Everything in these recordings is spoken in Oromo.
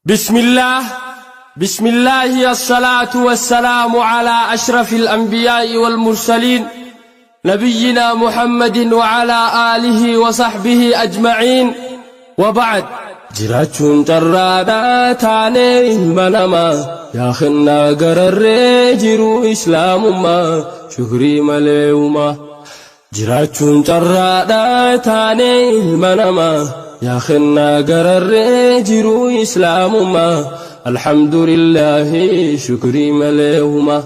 بسم الله بسم الله الصلاة والسلام على أشرف الأنبياء والمرسلين نبينا محمد وعلى آله وصحبه أجمعين وبعد. Jiraachuun carraadhaa taanee ilma namaa, yaa kennaa gararree jiruu islaamummaa, shukrii malee uumaa. Jiraachuun carraadhaa taanee ilma namaa, yaa kennaa gararree jiruu islaamummaa, alhamdulillaahi shukrii malee uumaa.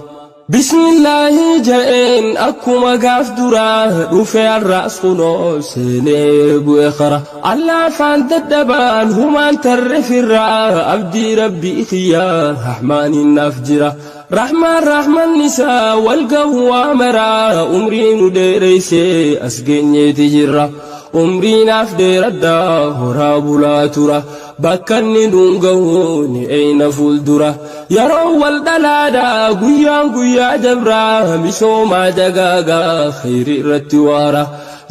Bismillaahi ja'een akkuma gaaf duraa dhufe, har'aas kunoo seenee bu'e kara. Allaafaan dadhabaan humaan tarre firraa, abdii rabbii kiyyaa rahmaaniin naaf jira. Rahmaan rahman isaa wal gahuu waa maraa, umrii nu dheereysee as geenyeeti jirra. Umrii naaf dheeradhaa, horaa bulaa tura. Bakka inni nuun gahu ni eeyna fuuldura. Yeroo wal dhalaadhaa guyyaan guyyaa dabraa, misoomaa dagaagaa khayri irratti waara.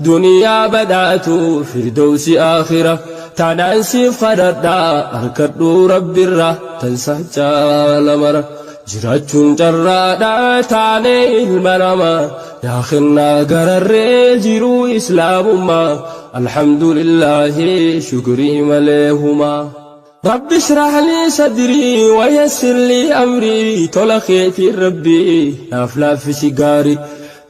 Duniyaa badhaatu firdawsi aakhira. Tanaan siif kadhadhaa, harkadhuu rabbirra tansaa caala mara. Jiraachuun carraadhaa taanee ilma namaa, yaa kennaa gararree jiruu islaamummaa, alhamdulillaahi shukrii malee humaa. رب اشرح لي صدري ويسر لي أمري, tola keetii rabbii naaf laaffisi gaarii.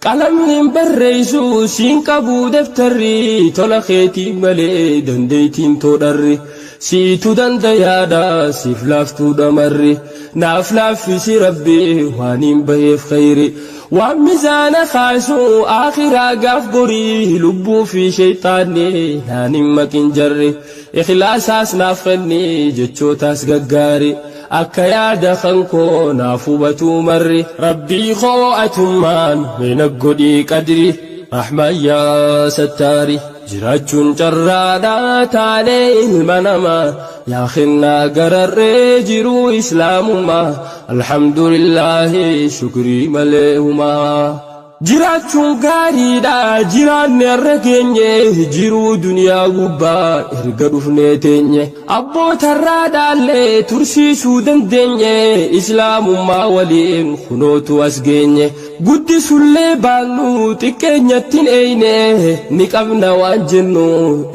Qalamni barreessu siin qabuu daftarri, tola keetii malee dandeettiin toodharri. Siitu dandayaadha, siif laaftuu dhamarri, naaf laaffisi rabbii waan hin baheef khayri. Waan mizaana kaasu akhiraa gaaf gorii, lubbuu fi shayxaanni naan hin maqin jarri. Ikhlaasaas naaf kenni, jechootaas gaggaari, akka yaada kan koo naaf hubatuu marri. Rabbii koo atummaan meena godhii qadri, rahmaan yaa sattaari. Jiraachuun carraadhaa taanee ilma namaa, yaa kennaa gararree jiruu islaamummaa, alhamdulillaahi shukrii malee humaa. Jiraachuun gaariidha, jiraanne har'a keenye, jiruu duniyaa gubbaa erga dhufnee teenye. Abbootarraa dhaallee tursiisuu dandeenye, islaamummaa waliin kunootu as geenye. Guddisullee baannu xiqqeenyattiin eeyne, ni qabna waan jennu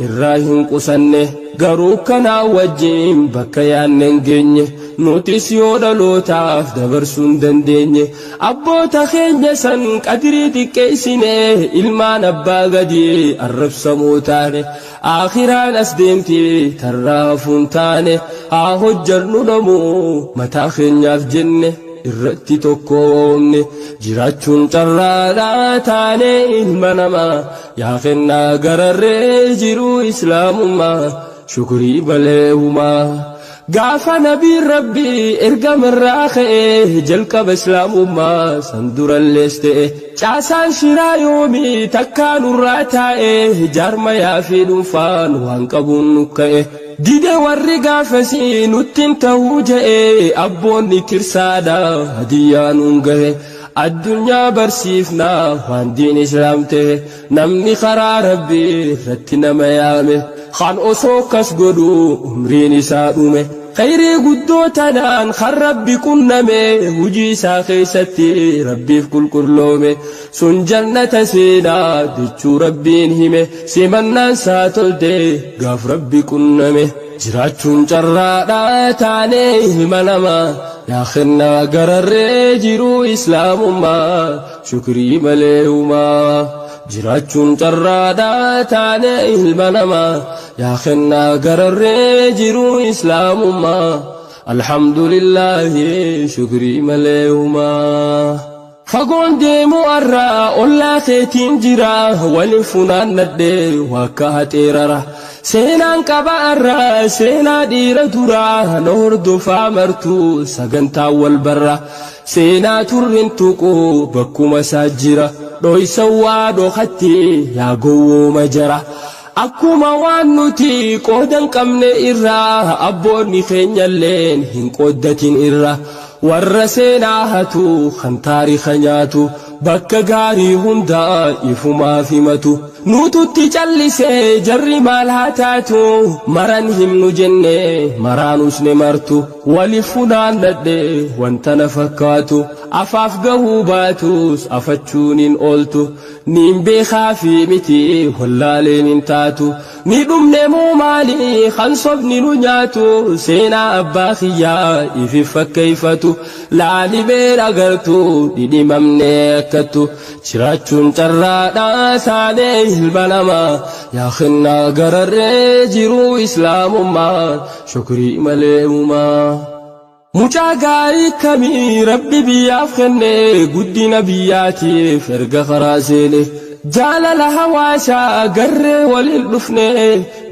irraa hin qusanne. Garuu kanaa wajjin bakka yaanne hin geenye, nutis yoo dhalootaaf dabarsuu hin dandeenye. Abboota keenya san qadirii xiqqeessine, ilmaan abbaa gadii arrabsamoo taane. Aakhiraan as deemti, tarraa hafuun taane. Haa hojjannu namuu mataa keenyaaf jenne irratti tokkoomne. Jiraachuun carraadhaa taane ilma namaa, yaa kennaa gararree jiruu islaamummaa, shukrii malee humaa. Gaafa nabiin rabbii ergamarraa ka'ee jalqaba islaamummaa san durallees ta'e, caasaan shiraa yoomii takkaa nurraa taa'e, jaarmayaa fi dhuunfaan waan qabuun nu ka'e. Dide warri gaafasii nuttiin ta'uu je'e, abboonni tirsaadha hadiyyaa nuun gahe. Addunyaa barsiifnaa waan diin islaam ta'e, namni karaa rabbii irratti nama yaame kan osoo akkas godhu umriin isaa dhume. Khayrii guddoo tanaan kan rabbi qunname, hujii isaa keessatti rabbiif qulqulloome, sun jannata seenaa jechuu rabbiin hime, simannaan isaa tolte gaaf rabbi qunname. Jiraachuun carraadhaa taanee ilma namaa, yaa kennaa gararree jiruu islaamummaa, shukrii malee humaa. Jiraachuun carraadhaa taanee ilma namaa, yaa kennaa gararree jiruu islaamummaa, alhamdulillaahi shukrii malee humaa. Fagoon deemu arraa ollaa keetiin jira, waliin funaannadhee wakka haxeerara. Seenaan qaba arraa seenaa dhiira duraa, na hordofaa martuu sagantaa wal barra. Seenaa turrin tuquu bakkuma isaa jira, dhoysa waa dhokatti yaa gowwooma jara. Akkuma waan nuti qoodan qabne irraa, abboonni keenyalleen hin qooddatin irra. Warra seenaa hatu kan taariika nyaatu bakka gaarii hundaa ifumaaf himatu. Nututti callisee jarri maal haa taatu maran himnu jenne maraanus ne martu. Waliif funaannadhe wanta na fakkaatu afaaf gahuu baatus afachuun hin ooltu. Niin beekaa fi miti wallaaleen hin taatu. Ni dhumne moo maali kan sobni nu nyaatu seenaa abbaa kiyyaa ifi fakkeeffatu. Laalibeen agartu dhidhimamne akkattu jiraachuun carraadhaa taanee ilma namaa. Yaa kennaa gararree jiruu islaamummaa shukrii malee uumaa. Mucaa gaarii kamii rabbi biyyaaf kenne guddina biyyaatiif erga karaa seene. Jaalala hawaasaa garree waliin dhufne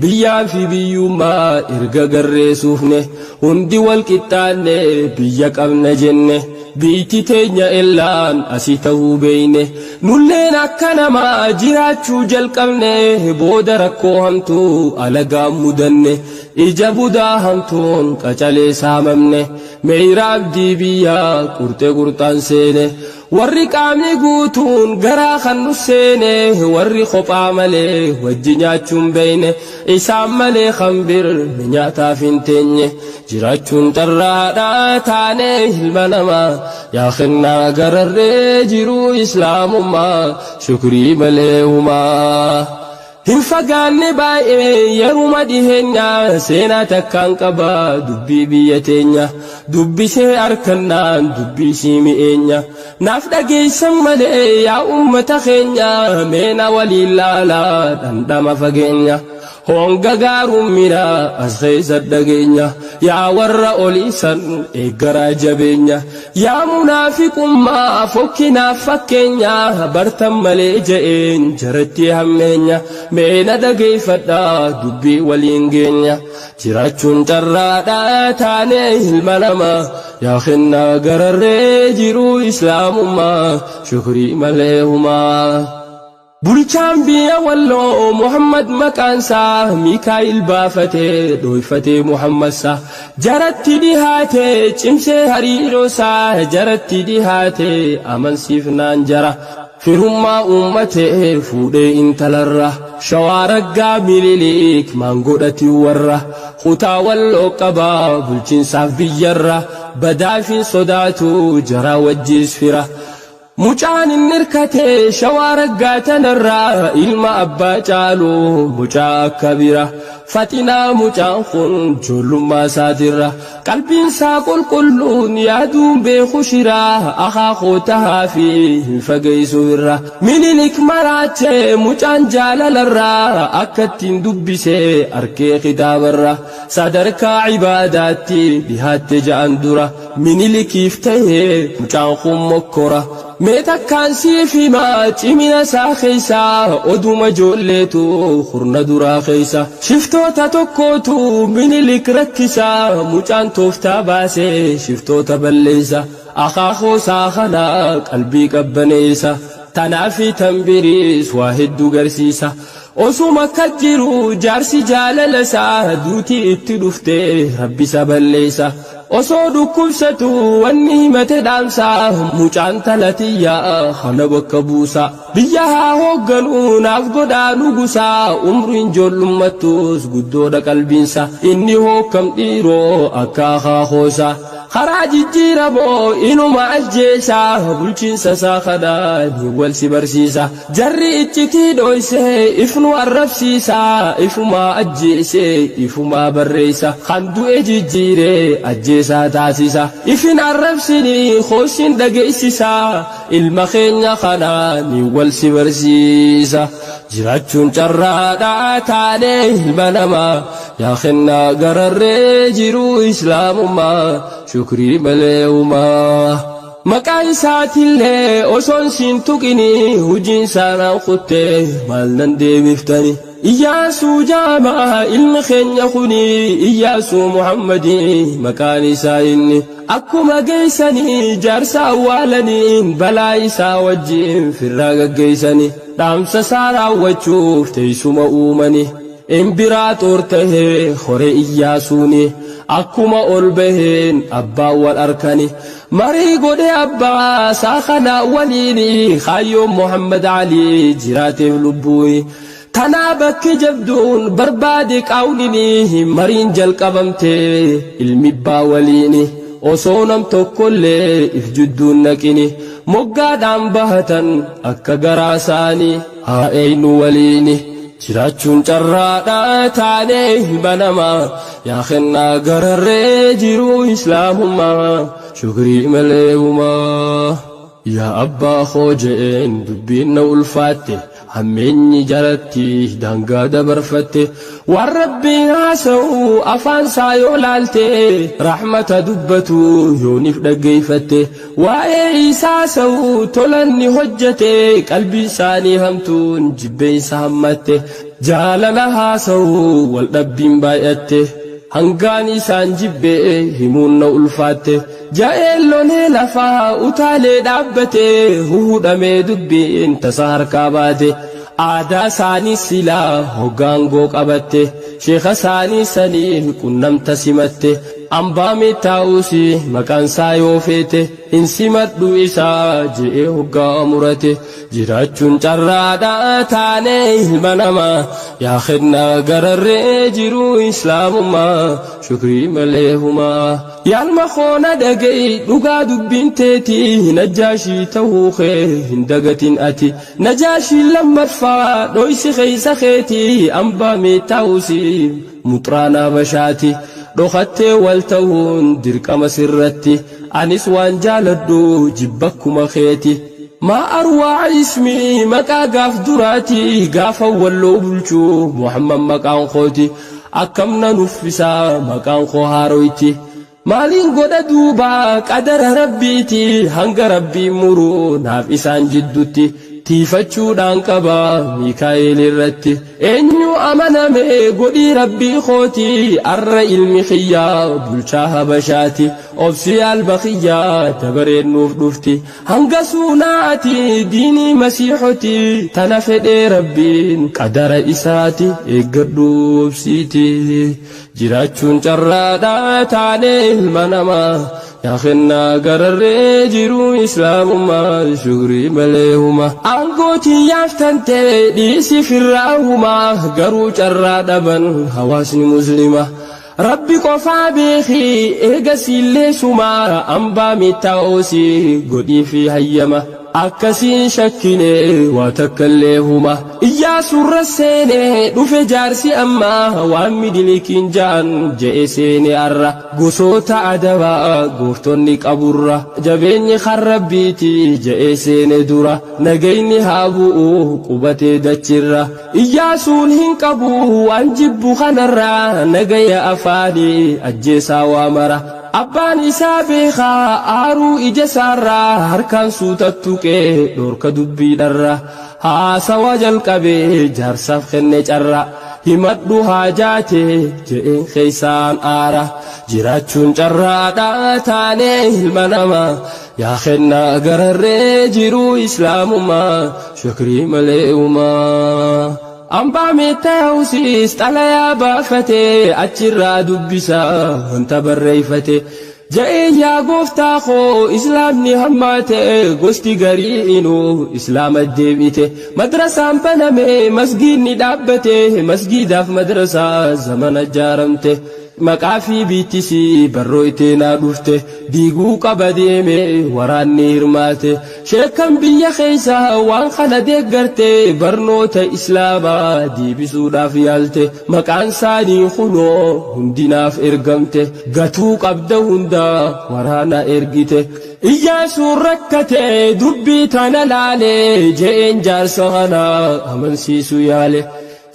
biyyaa fi biyyummaa erga garree suufne. Hundi wal qixxaanne biyya qabna jenne biitti teenya illaan asii ta'uu beeyne. Nulleen akka namaa jiraachuu jalqabne booda rakkoo hamtuu alagaa mudanne. Ija budaa hamtuun qacalee saamamne meeyra abdii biyyaa qurxee qurxaan seene. Warri qaamni guutuun garaa kan nu seene warri kophaa malee wajji nyaachuun beeyne isaan malee kan bir ni nyaataaf hin teenye. Jiraachuun carraadhaa taanee ilma namaa yaa kennaa gararree jiruu islaamummaa shukrii malee uumaa. Hin fagaanne baay'ee yeruma dhiheenya seenaa takkaan qaba dubbii biyya teenya dubbisee harkannaan dubbii sii mi'eenya. Naaf dhageessan malee yaa uummata keenya meena waliin laalaa dhandhama fageenya. Honga gaarummaa as keessa dhageenya yaa warra oliisan eeggaraa jabeenya. Yaa munaafiqummaa fokkinaaf fakkeenya bartan malee je'een jaratti hammeenya. Meena dhageeffadhaa dubbii waliin geenya. Jiraachuun carraadhaa taanee ilma namaa yaa kennaa gararree jiruu islaamummaa shukrii malee humaa. Bulchaan biyya walloo Muhammad maqaansaa Mikaa'il baafatee dhoyfatee Muhammadsaa jaratti dhihaatee cimsee hariiroosaa jaratti dhihaatee amansiifnaan jara. Firummaa uummatee fuudhee intalarra shawaa raggaa Miniliik maangodhati warra kutaa walloo qabaa bulchiinsaaf biyyarra badaafin sodaatu jaraa wajjiis fira. Mucaan inni hirkatee shawaa raggaa tanarraa ilma abbaa caalu mucaa akka bira. Faxinaa mucaan kun ijoollummaa isaatirra qalbiin isaa qulqulluun yaaduun beeku shiraa akaakuu tahaa fi hin fageessu irra. Minilik maraachee mucaan jaalalarraa akka ittiin dubbisee arkee kitaabarra sadarkaa ibaadaatti dhihaatte ja'an dura Minilikiif ta'ee mucaan kun mokkora. Mee takkaan siif himaa cimina isaa keessaa oduma ijoolleetu hurna duraa keessa. Shiftoota tokkootu Minilik rakkisaa mucaan tooftaa baasee shiftoota balleessa. Akaakuu isaa kana qalbii qabbaneessa. Tanaafi tanbiriis waa hedduu garsiisa. Osuma akka jiru jaarsi jaalala isaa duutii itti dhuftee rabbi isa balleessa. Osoo dhukkubsatu wanni himate dhaamsaa mucaan talatiyyaa kana bakka buusa. Biyya haa hoogganuu naaf godhaa nugusaa umriin ijoollummattus guddoodha qalbiinsa. Inni hookkam dhiiroo akka akaakoosa. Karaa jijjiiramoo inuma ajjeesaa bulchiinsa isaa kanaan wal si barsiisa. Jarri iccitii dhoysee ifnu arrabsiisa ifumaa ajjeesee ifumaa barreessa. Kan du'e jijjiiree ajjeesaa taasisa. Ifin arrabsinii hoosiin dhageessisa ilma keenya kanaan wal si barsiisa. Jiraachuun carraadhaa taanee ilma namaa yaa kennaa gararree jiruu islaamummaa shukrii malee uumaa. Maqaan isaatillee osoon siin tuqini hojiin saanaan kuttee maal nan deebiftani. Iyyaasuu jaamaa ilmi keenya kuni Iyyaasuu Muhammadii maqaan isaa inni. Akkuma geessanii jaarsa awwaalaniin balaa isaa wajjin firraa gaggeessanii dhaamsa isaa raawwachuuf teessuma uumanii. Imbiraaxoor tahee horee Iyyaasuuni akkuma ol baheen abbaan wal arkani marii godhe abbaa isaa kanaa waliini kaayyoon Muhammad Alii jiraateef lubbuuni tanaa bakki jabduun barbaade qaawlini mariin jalqabamte ilmi abbaa waliini osoo nam tokkollee if jidduun naqini moggaadhaan bahatan akka garaa isaanii haa eenyu waliini jiraachuun carraadhaa taanee ilma namaa yaa kennaa gararree jiruu islaamummaa shukrii malee humaa. Yaa abbaa koo je'een dubbiin na ulfaatte hammeenyi jalatti daangaa dabarfatte waan rabbiin haasa'u afaan isaa yoo laalte rahmata dubbatu yoonif dhaggeeffatte waa'ee isaa sa'u tolanni hojjete qalbii isaanii hamtuun jibbeensa hammatte jaalala haasa'u wal dhabbiin baay'atte hangaan isaan jibbee himuun na ulfaatte ja'een lolee lafaa utaalee dhaabbate huhudhamee dubbiin tasa harkaa baate aadaa isaanii silaa hoggaangoo qabatte sheeka isaanii saniin qunnamta simatte ambaa mittaa'uusi maqaan isaa yoo feete hin simadhu isaa je'ee hoggaa murate jiraachuun carraadhaa taanee ilma namaa yaa kennaa gararree jiruu islaamummaa shukrii malee humaa. Yaalma koona dhaga'i dhugaa dubbiin teetii najaashii ta'uu kee hin dagatin ati najaashii lammaffaa dhoysi keessa keetii ambaa mittaa'uusi muxraanaa bashaati dhokattee wal ta'uun dirqama sirratti anis waan jaaladhu jibbakkuma keeti. Maa arwaa ismii maqaa gaaf duraati gaafa walloo bulchuu Muhammad maqaan kooti akkam na nuffisaa maqaan koo haaroyti. Maaliin godha duuba qadara rabbiiti hanga rabbiin muruu naaf isaan jiddutti tiifachuudhaan qaba Miikaa'el irratti eenyu amaname godhii rabbii kooti arra ilmi kiyyaa bulchaa habashaati obsi alba kiyyaa dabareen nuuf dhufti hanga suunaati diinii masiixoti tana fedhee rabbiin qadara isaati eeggadhu obsiiti jiraachuun carraadhaa taanee ilma namaa yaa kennaa gararree jiruu islaamummaa shukrii malee huma aangootiin yaaftante dhiisi firraa humaa garuu carraa dhaban hawaasni muslima rabbi qofaa beekii eegasiillee sumaa ambaa mittaa'oosii godhii fi hayyama akkasiin shakkine waa takkallee huma Iyyaasuurra seene dhufe jaarsi ammaa waan midilikiin ja'an je'e seene arra gosoota adabaa gooftonni qaburra jabeenyi kan rabbiiti je'e seene dura nagayni haa bu'u qubatee dachirra Iyyaasuun hin qabu waan jibbu kanarraa nagaya afaanii ajjeesaa waa mara Abbaan isaa beekaa aaruu ija isaarraa harkaan suutattu qee dhorka dubbiidharra haasawa jalqabee jaarsaaf kenne carra himadhu haajaate je'een keeysaan aara jiraachuun carraadhaa taanee ilma namaa yaa kennaa gararree jiruu islaamummaa shukrii malee uumaa. Ambaa mittaa'uusis xalayaa baafatee achirraa dubbisaa wanta barreeffate Ja'ee yaa gooftaa koo islaamni hammaate gosti garii inuu islaama deebite madrasaan baname masgiidni dhaabbate masgiidaaf madrasaa zamana jaaramte maqaa fi biittisii barroo iteenaa dhufte diiguu qaba deeme waraanni hirmaate sheekan biyya keessa waan kana deeggarte barnoota islaamaa deebisuudhaaf yaalte maqaan isaanii kunoo hundinaaf ergamte gatuu qabda hundaa waraana ergite Iyyaasuun rakkate dubbii tana laale je'een jaarsa kana amansiisu yaale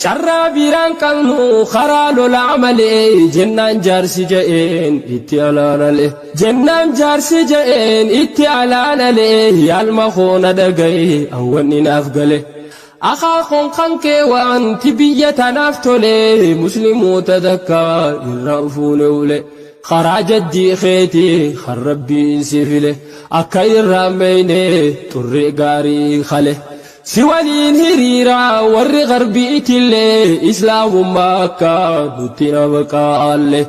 carraa biraan qabnu karaa lolaa malee jennaan jaarsi je'een itti alaanale jennaan jaarsi je'een itti alaanale yaalma koona dhagaye awwanni naaf gale akaakoon kan kee wanti biyya tanaaf tole musliimoota takka irraan fuune ule karaa jaddii keetii kan rabbiin si file akka irraan meeyne xurree gaarii kale. Si waliin hiriiraa warri garbiitillee islaamummaa akka nutti nama qaalle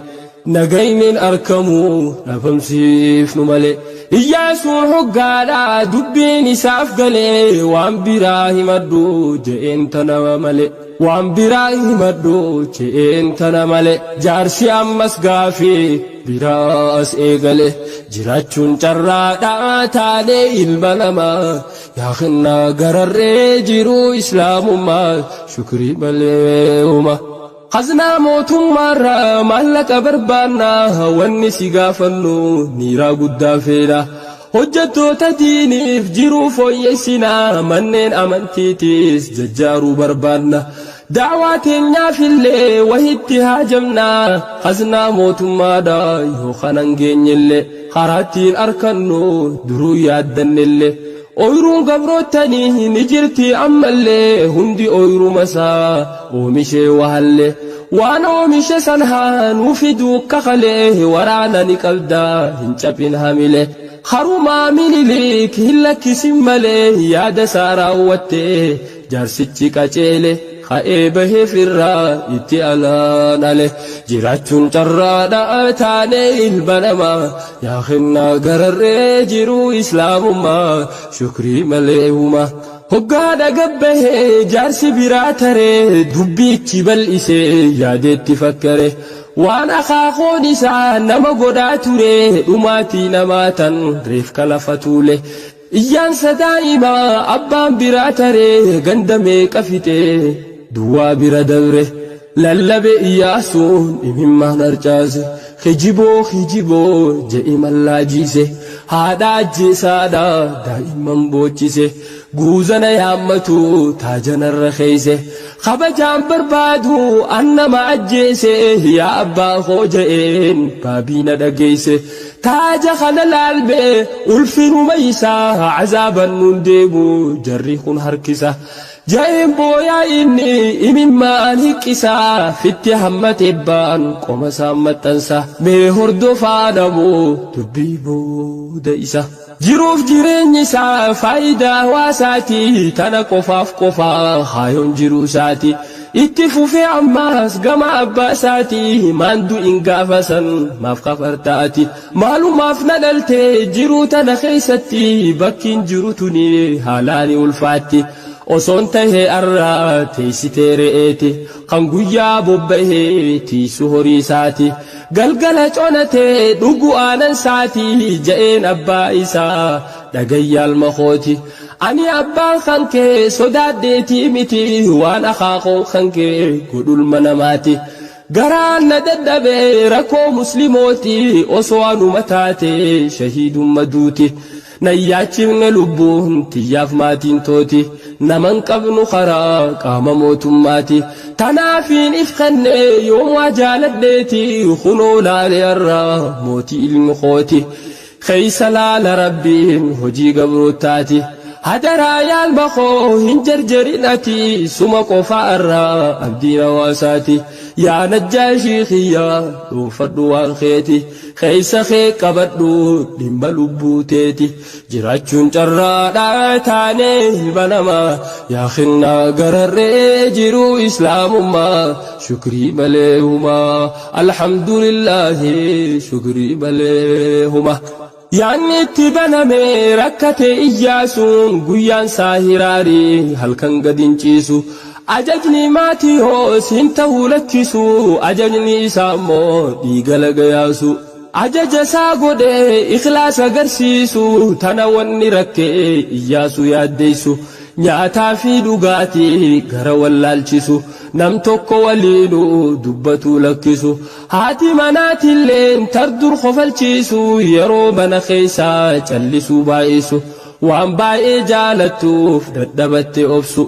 nagaynin arkamu dhabamsiifnu malee. Iyyaasuun hoggaadhaa dubbiin isaaf galee waan biraa himadhu je'een tana malee. Waan biraa himadhu je'een tana malee. Jaarsi ammas gaafii biraas eegale jiraachuun carraadhaa taanee ilma namaa yaa kennaa gararree jiruu islaamummaa shukrii malee huma. Khaznaa mootummaarraa maallaqa barbaannaa wanni si gaafannu niiraa guddaa feena. Hojjettoota diiniif jiruu fooyyessinaa manneen amantiitiis jajjaaruu barbaanna. Da'waa teenyaafillee wahitti haajamnaa khaznaa mootummaadhaa yoo kanan geenyellee karaattiin arkannu duruu yaaddannellee. Ooyiruun gabroottanii ni jirti ammallee hundi ooyiruma isaa oomishee wahallee waan oomishe san haa nuu fiduu kakalee waraana ni qabdaa hin caphin hamilee. Harumaa Minilik hin lakkisin malee yaada isaa raawwattee jaarsichi qaceele ka'ee bahee firraa itti alaan ale jiraachuun carraadhaa taanee ilma namaa yaa kennaa gararree jiruu islaamummaa shukrii malee huma. Hoggaadha gabbahee jaarsi biraa taree dubbiichi bal'isee yaadeetti fakkare. Waan akaakoon isaa nama godhaa ture dhumaatii namaa tan reefka lafa tuule. Iyyaansa daa'imaa abbaan biraa taree ganda meeqa fixee duwwaa bira dabre. Lallabe Iyyaasuun imimmaan harcaase kijiboo kijiboo je'i mallaajiise haadha ajjeesaadha daa'imman boochise guuzana yaammatu taajanarra keeyse kabajaan barbaadu annama ajjeese yaa abbaa koo je'een baabiina dhageeyse taaja kana laalme ulfinuma isaa azaaban nuun deemu jarri kun harkisa. Ja'een booyaa inni imimmaan hiqqisaa fitti hammate baan qoma isaan maxxansa mee hordofaa dhabuu dubbii booda isa. Jiruuf jireenyi isaa faayidaa hawaasaati tana qofaaf qofaa haayoon jiruu isaati. Itti fufee ammaas gama abbaa isaati maan du'in gaafa san maaf kafartaati. Maalumaaf na dhaltee jiruu tana keessatti bakkiin jiru tuni haalaani ulfaatti. Osoon tahee arraa teessitee re'eeti kan guyyaa bobba'ee tiisu horii isaati. Galgala conatee dhugu aanan saati je'een abbaa isaa dhagayyaal makooti. Ani abbaan kan kee sodaadheetii miti waan akaakoo kan kee godhulma namaati. Garaan na dadhabee rakkoo musliimooti osoo anuma taate shahiidumma duuti. Nayyaachifne lubbuun tiyyaaf maatiin tooti naman qabnu karaa qaama mootummaati. Tanaafiin if kenne yoom waa jaaladheeti kunoo laalee har'aa mootii ilmi kooti. Keeysa laala rabbiin hojii gabrootaati. Hadaraa yaalma koo hin jarjarin ati suma qofa irraa abdiin hawaasaati. Yaa najjaashii kiyyaa dhuunfadhu waan keeti. Keeysa kee qabadhu dhimma lubbuu teeti. Jiraachuun carraadhaa taanee ilma namaa yaa kennaa gararree jiruu islaamummaa shukrii malee humaa. Alhamdulillaahi shukrii malee humaa. Yaanni itti baname rakkate Iyyaasuun guyyaan isaa hiraarii halkan gad hin ciisu. Ajajni maatii hoos hin ta'uu lakkisu ajajni isaa immoo dhiiga laga yaasu. Ajaja isaa godhee ikhlaasa agarsiisu tana wanni rakkee Iyyaasuu yaaddeessu. Nyaataa fi dhugaatii gara wallaalchisu nam tokko waliinuu dubbatuu lakkisu. Haati manaatillee tardur kofalchiisu yeroo mana keessaa callisuu baay'isu. Waan baay'ee jaalattuuf dadhabatte obsu.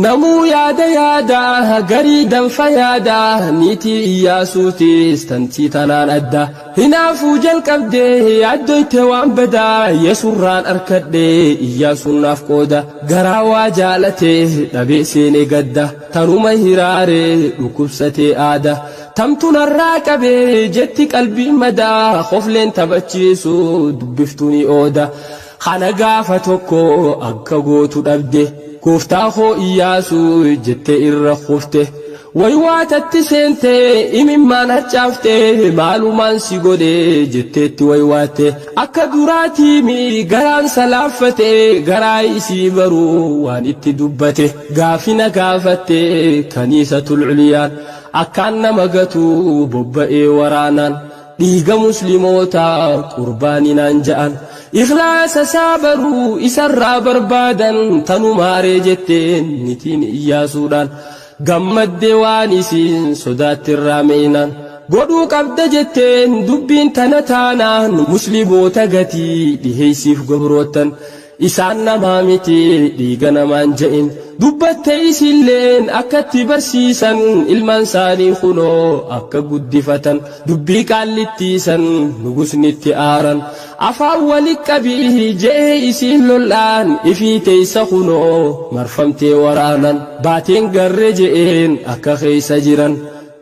Namuu yaada yaada garii danfa yaada niitii Iyyaasuutis tantii tanaan adda. Hinaafuu jalqabdee yaaddoyte waan badaa yesurraan arkadhee Iyyaasuun naaf qooda. Garaa waa jaalatee dhabee seenee gadda tanuma hiraaree dhukkubsatee aada. Tamtu narraa qabee jetti qalbiin madaa kofleen taphachiisu dubbiftuu ni ooda. Kana gaafa tokko akka gootu dhabde. Gooftaa koo Iyyaasuu jettee irra kufte. Waywaatatti seentee imimmaan harcaaftee maalumaan si godhe jetteetti waywaatte. Akka duraatiimi garaan salaaffate garaa isii baruu waan itti dubbate. Gaafina gaafatte kaniisatul culiyaan akkaan nama gatu bobba'ee waraanaan. Dhiiga muslimootaa qurbaaninaan ja'an. Ikhlaasa isaa baruu isarraa barbaadan tanumaaree jetteen nitiin Iyyaasuudhaan. Gammadde waan isiin sodaattirraa meeynan. Godhuu qabda jetteen dubbiin tana taanaan muslimoota gatii dhiheeysiif gabroottan. Isaan namaa miti dhiiga namaan je'in. Dubbatte isilleen akkatti barsiisan ilmaan isaanii kunoo akka guddifatan. Dubbii qaallittiisan nugusnitti aaran. Afaan wali qabii je'ee isiin lol'aan ifii teeysa kunoo marfamtee waraanan. Baateen garre je'een akka keeysa jiran.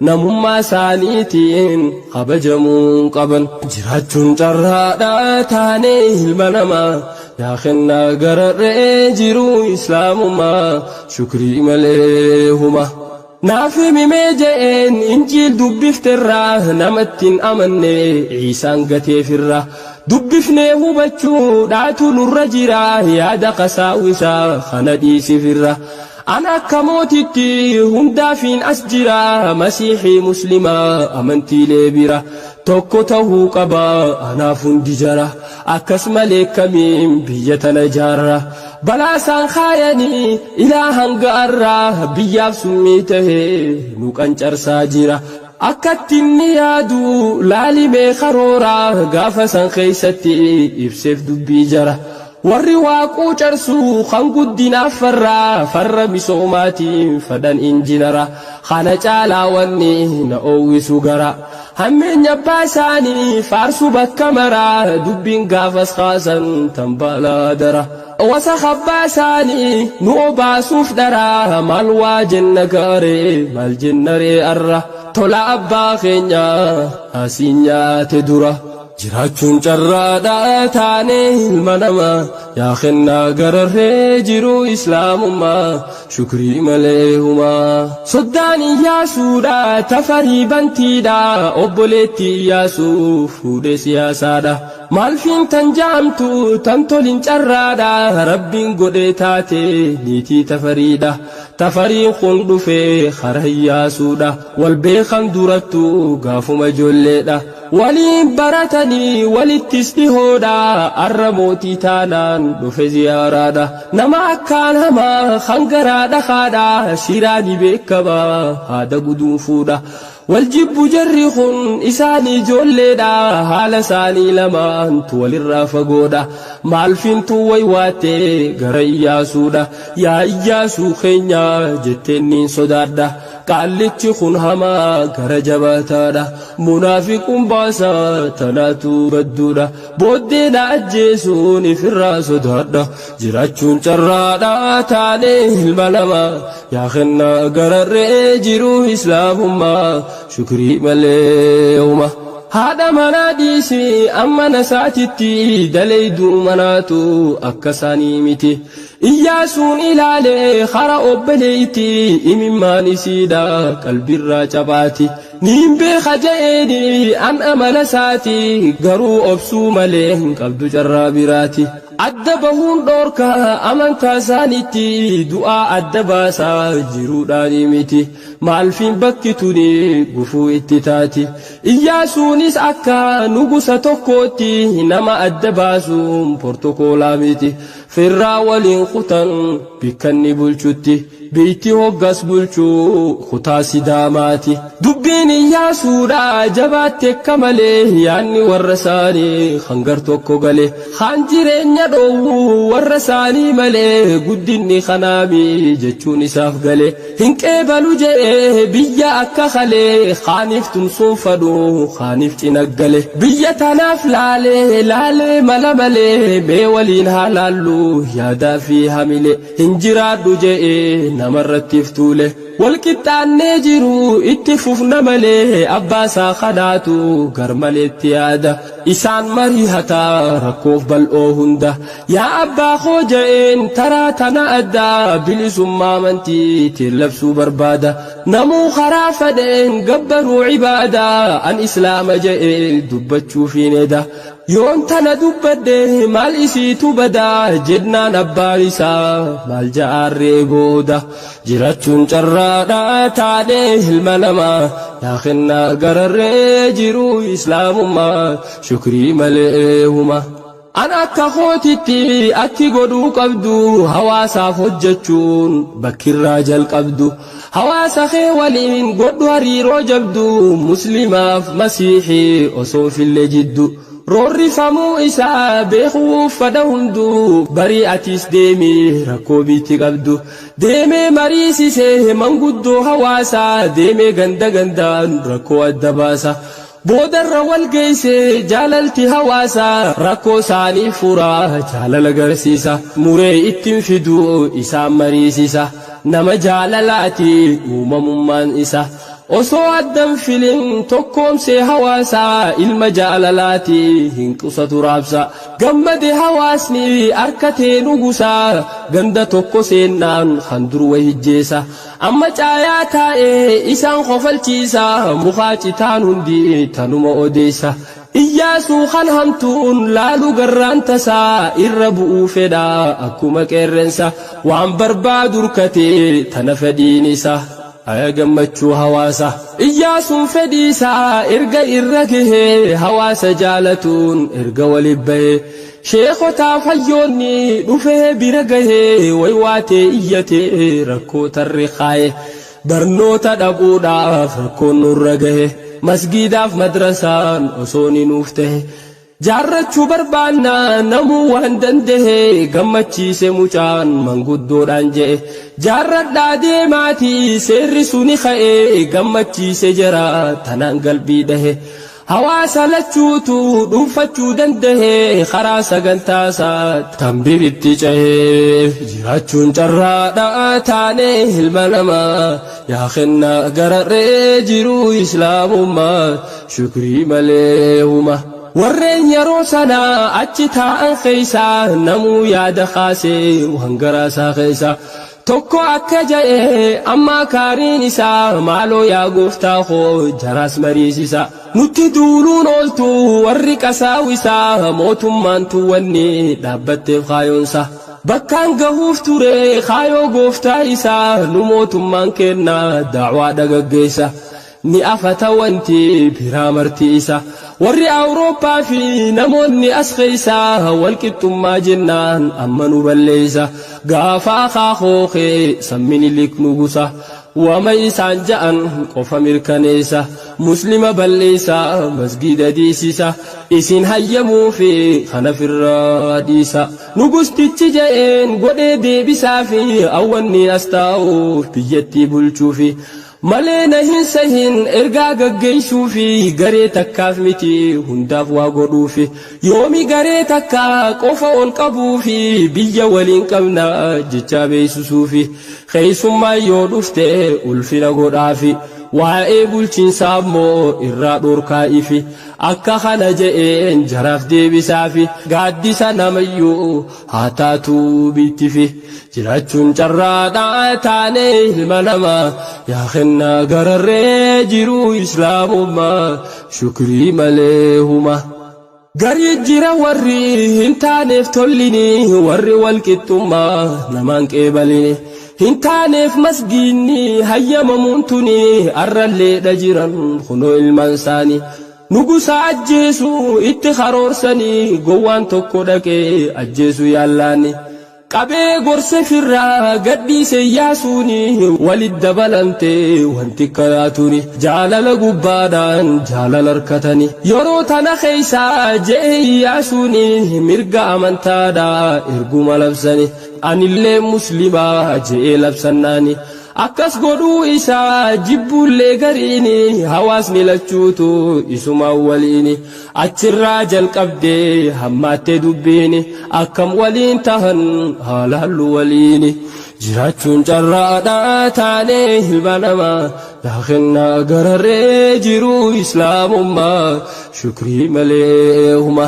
Namummaa isaaniitiin kabajamuun qaban. Jiraachuun carraadhaa taanee ilma namaa. Yaa kennaa gararree jiruu islaamummaa shukrii malee huma. Naaf himimee je'een injiil dubbifterraa namatti hin amanne Iisaan gateefirra. Dubbifnee hubachuu dhaatu nurra jira yaada qasaawisaa kana dhiisifirra. Ana akka mootitti hundaafiin as jira masiixii muslimaa amantiilee bira. Tokko tahuu qaba anaaf hundi jara akkas malee kamiin biyya tana ijaarra. Balaa isaan kaayanii ilaa hanga arraa biyyaaf summii tahee nu qancarsaa jira. Akkatti inni yaadu laalimee karooraa gaafa san keeysatti ibseef dubbii jara. Warri waaquu carsuu kan guddinaaf farraa farra misoomaatiin fadhan injinara. Kana caalaa wanni na oowwisu gara. Hammeenya abbaa isaanii faarsu bakka maraa dubbiin gaafas kaasan tan balaa dara. Wasa abbaa isaanii nu obaasuuf dharaa maal waa jenna gaaree maal jenna ree arra. Tola abbaa keenyaa asiin nyaate dura. Jiraachuun carraadhaa taanee ilma namaa yaa kennaa gararree jiruu islaamummaa shukrii malee humaa. Soddaan Iyyaasuudha tafarii bantiidha obboleetti Iyyaasuu fuudhee siyaasaadha. Maalfiin tan jaamtu tan tolin carraadha rabbiin godhee taate niitii tafariidha. Tafariin kun dhufee kara Iyyaasuudha wal beekan durattu gaafuma ijoolleedha. Waliin baratanii walittis dhihoodha arra mootii taanaan dhufe ziyaaraadha. Nama akkaan hamaa hangaraa dhakaadha shiraani beekamaa haada guduunfuudha. Wal jibbu jarri kun isaan ijoolleedha haala isaanii lamaantu walirraa fagoodha. Maalfintu waywaattee gara Iyyaasuudha yaa Iyyaasuu keenya jetteen niin sodaadha. Qaallichi kun hamaa gara jabaataadha. Munaafiquun baasaa tanaatu badduudha. Booddee na ajjeesuun ifirraa sodaadha. Jiraachuun carraadhaa taanee ilma namaa yaa kennaa gararree jiruu islaamummaa shukrii malee huma. Haadha manaa dhiisii amma nasaatitti daleeyduu manaatu akka isaanii miti. Iyyaasuun ilaalee hara obboleetti imimmaan isiidha qalbirraa cabaati. Niin beeka je'eeni an amala isaati garuu obsuu malee hin qabdu carraa biraati. Adda bahuun dhoorka amantaa isaaniitti du'aa adda baasaa jiruudhaani miti. Maalfiin bakki tuni gufuu itti taati. Iyyaasuunis akka nugusa tokkootti nama adda baasuun portokoolaa miti. Firraa waliin kutan bikkanni bulchutti. Biitti hoggas bulchuu kutaa sidaamaati. Dubbiin Iyyaasuudha jabaatte akka malee yaanni warra isaanii hangar tokko gale. Haan jireenya dhoowwuu warra isaanii malee guddinni kanaami jechuun isaaf gale. Hin qeebalu je'ee biyya akka kalee haaniif tumsuun fadhu haaniif cina gale. Biyya tanaaf laalee laalee mala malee mee waliin haa laallu yaadaa fi hamile. Hin jiraadhu je'ee Namarratti iftuule walqixxaannee jiru itti fufna malee abbaasaa kanaatu garmaleetti yaada isaan marihataa rakkoof bal'oo hunda yaa abbaa koo ja'een taraa tana addaa bilisummaa amantiitiin labsuu barbaada namuu karaa fedheen gabbaruu cibaadaa an islaama ja'ee dubbachuuf hin eda yoon tana dubbadhe maal isiitu badaa jennaan abbaan isaa maal ja'aarree booda jirachuun carraadhaa taanee ilma namaa yaa kennaa gararree jiruu islaamummaa shukrii malee huma. An akka kootitti atti godhuu qabdu hawaasaaf hojjechuun bakkirraa jalqabdu hawaasa kee waliin godhu hariiroo jabdu muslimaaf masiixii osoo fillee jiddu roorrifamuu isaa beekuuf fedha hunduu barii atis deemii rakkoo biitti qabdu deemee mariisisee manguddoo hawaasaa deemee ganda gandaan rakkoo adda baasa. Boodarra wal geessee jaalalti hawaasaa rakkoo isaanii furaa jaalala garsiisa muree ittiin fiduu isaan mariisisa nama jaalalaati uumamummaan isa osoo addan filin tokkoomsee hawaasaa ilma jaalalaati hin qusatu raabsa gammade hawaasni harkatee nugusaa ganda tokko seennaan kan dur wahijjeessa amma caayaa taa'ee isaan kofalchiisa mukaa citaan hundi tanuma odeessa iyyaasuu kan hamtuun laalu garraan tasaa irra bu'uu fedha akkuma qeerrensa waan barbaadu urkatee tana fedhiin isa aya gammachuu hawaasa iyyaasuun fedhiisaa erga irra gahee hawaasa jaalatuun erga walib bahee sheekotaaf hayyoonni dhufee bira gahee waywaatee iyyatee rakkoo tarree kaaye barnoota dhabuudhaaf rakkoon nurra gahe masgiidaaf madrasaan osoo ni nuuf tahe jaarrachuu barbaanna namuu waan dandahe gammachiise mucaan manguddoodhaan je'e jaarradhaa deemaatii seerri suni ka'e gammachiise jara tanaan galbii dhahe hawaasa lachuutu dhuunfachuu dandahe karaa sagantaasaa tanbiritti cahee jiraachuun carraadhaa taanee ilma namaa yaa kennaa gararree jiruu islaamummaa shukrii malee huma. Warreen yeroo sanaa achi taa'an keeysaa namuu yaada kaasee waan garaasaa keessa tokko akka ja'e amma kaariin isaa maaloo yaa gooftaa koo jaraas mariisisa nutti duuluun ooltu warri qasaawisaa mootummaan tuwwanni dhaabbatteef kaayoonsa bakkaan gahuuf ture kaayoo gooftaa isaa nu mootummaan kennaa da'waa dhagaggeessa ni afata wanti biraa marti isa warri awurooppaa fi namoonni as keeysaa walqixxummaa jennaan amma nu balleeysa gaafa akaakoo kee sammini nugusa wama isaan ja'an qofa mirkaneessa muslima balleeysa masgida diisisa isin hayyamuu fi kana firraa dhiisa nugustichi je'een godhee deebisaa fi awwanni as taa'uuf biyyattii bulchuufi malee na hin sahin ergaa gaggeessuu fi garee takkaaf miti hundaaf waa godhuufi yoomi garee takkaa qofa ol qabuu fi biyya waliin qabna jechaa beeksisuufi keessummaa yoo dhufte ulfina godhaafi waa'ee bulchiinsaa immoo irraa dhorkaa'ifi akka kana je'een jaraaf deebisaafi gaaddisa namayyuu haa taatuu bittifi jiraachuun carraadhaa taanee ilma namaa yaa kennaa gararree jiruu islaamummaa shukrii malee huma. Garii jira warri hin taaneef tollini warri walqixxummaa namaan qeebalini hin taaneef masgiinni hayyamamuun tuni arralleedha jiran kunoo ilmaan isaanii. Nugusa ajjeesu itti karoorsanii gowwaan tokko dhaqee ajjeesu yaallaani. Qabee gorse firraa gadhiise yaasuuni walit dabalamte wanti karaatuni jaalala gubbaadhaan jaalala harkatani yeroo tana keeysaa je'e yaasuuni mirga amantaadhaa erguma labsani anillee muslimaa je'ee labsannaani akkas godhuu isaa jibbuullee gariini hawaasni lachuutu isumaan waliini achirraa jalqabdee hammaattee dubbiini akkam waliin tahan haalaallu waliini. Jiraachuun carraadhaa taanee ilma namaa laakinnaa gararree jiruu islaamummaa shukrii malee huma.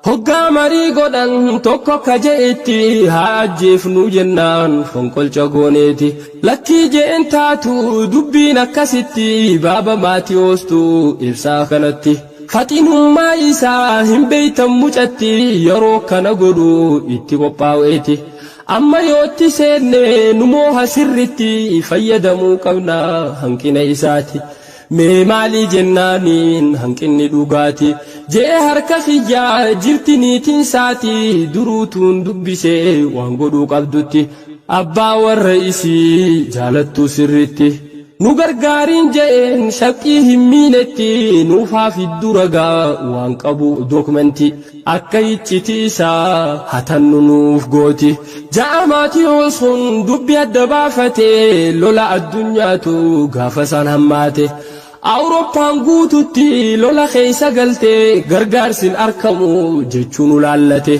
Hoggaa marii godhan tokko akka je'etti haa ajjeefnu jennaan fonqolcha gooneeti. Lakkii je'en taatu dubbiin akkasitti baaba Maatiyoostu ibsaa kanatti. Faxinummaa isaa hin beeytan mucatti yeroo kana godhu itti qophaa'eeti. Amma yootti seenne numoo hasirritti fayyadamuu qabna hanqina isaati. Mee maalii jennaaniin hanqinni dhugaati. Je'e harka kiyyaa jirti niitiin saati duruutuun dubbisee waan godhuu qabdutti. Abbaa warra isii jaalattuu sirritti. Nu gargaariin je'een shaqqii hin miinetti nuuf haa fiddu ragaa waan qabu dookumentii. Akka iccitii isaa hatannu nuuf gooti. Ja'a Maatiyoos kun dubbi adda baafatee lola addunyaatu gaafa isaan hammaate. Awurooppaan guututti lola keessa galtee gargaarsin argamu jechuun ulaallate.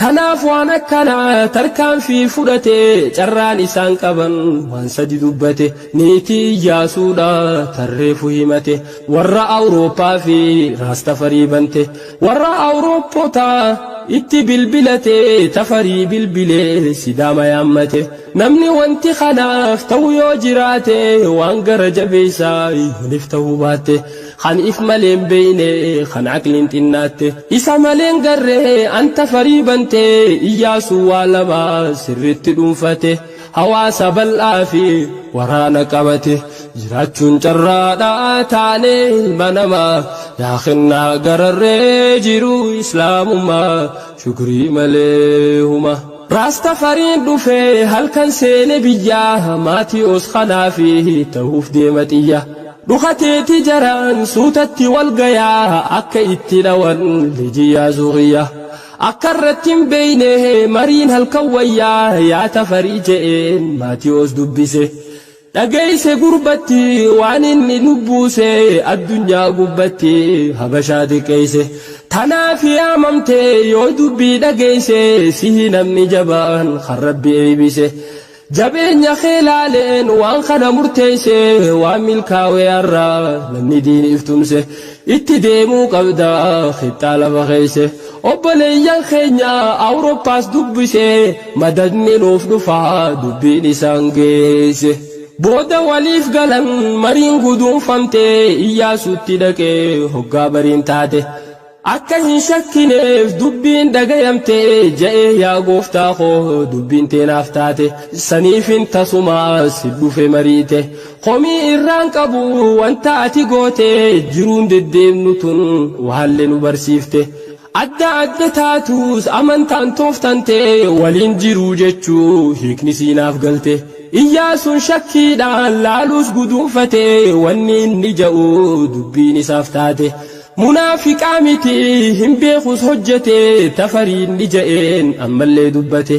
Tanaaf waan akkanaa tarkaanfii fudhate carraan isaan qaban waan sadi dubbate. Niitii Iyyaasuudha tarreefu himate. Warra Awurooppaa fi Raastafarii bante. Warra Awurooppotaa itti bilbilate tafarii bilbilee Sidaama yaammate. Namni wanti kanaaf ta'u yoo jiraate waan gara jabeessaa yoonif ta'uu baatte. Kan if malee hin beeyne kan aqliin xinnaatte. Isa malee hin garree an tafarii bante Iyyaasuu waa lama sirritti dhuunfate. Hawaasa bal'aa fi waraana qabate. Jiraachuun carraadhaa taanee ilma namaa yaakinnaa gararree jiruu islaamummaa shukrii malee huma. Raastafariin dhufee halkan seene biyyaa Maatiyoos kanaa fi ta'uuf deema xiyya. Dhukateeti jaraan suutatti wal gayaa akka itti dhawan liji Iyyaasuu kiyya. Akka irratti hin beeyne mariin halkan wayyaa yaa tafarii je'een Maatiyoos dubbise. Dhageeyse gurbatti waan inni lubbuuse addunyaa gubbatti habashaa xiqqeeyse. Tanaaf yaamamte yoo dubbii dhageeyse sihi namni jabaan kan rabbi eeybise. Jabeenya kee laaleen waan kana murteeyse waan milkaa'ee har'a namni diiniif tumse. Itti deemuu qabda qixxaa lafa keeyse. Obboleeyyan keenya Awurooppaas dubbise madadni nuuf dhufaa dubbiin isaan geesse. Booda waliif galan mariin guduunfamte Iyyaasuutti dhaqee hoggaa bariin taate. Akka hin shakkineef dubbiin dhagayamte je'e yaa gooftaa koo dubbiin teenaaf taate. Saniifin tasumaa si dhufe mariite. Komii irraan qabu wanta ati goote jiruun deddeemnu tun waallee nu barsiifte. Adda adda taatus amantaan tooftante waliin jiruu jechuu hiikni siinaaf galte. Iyyaasuun shakkiidhaan laaluus guduunfate wanni inni ja'u dubbiin isaaf taate. Munaafiqaa miti hin beekus hojjete tafariin ni ja'een ammallee dubbate.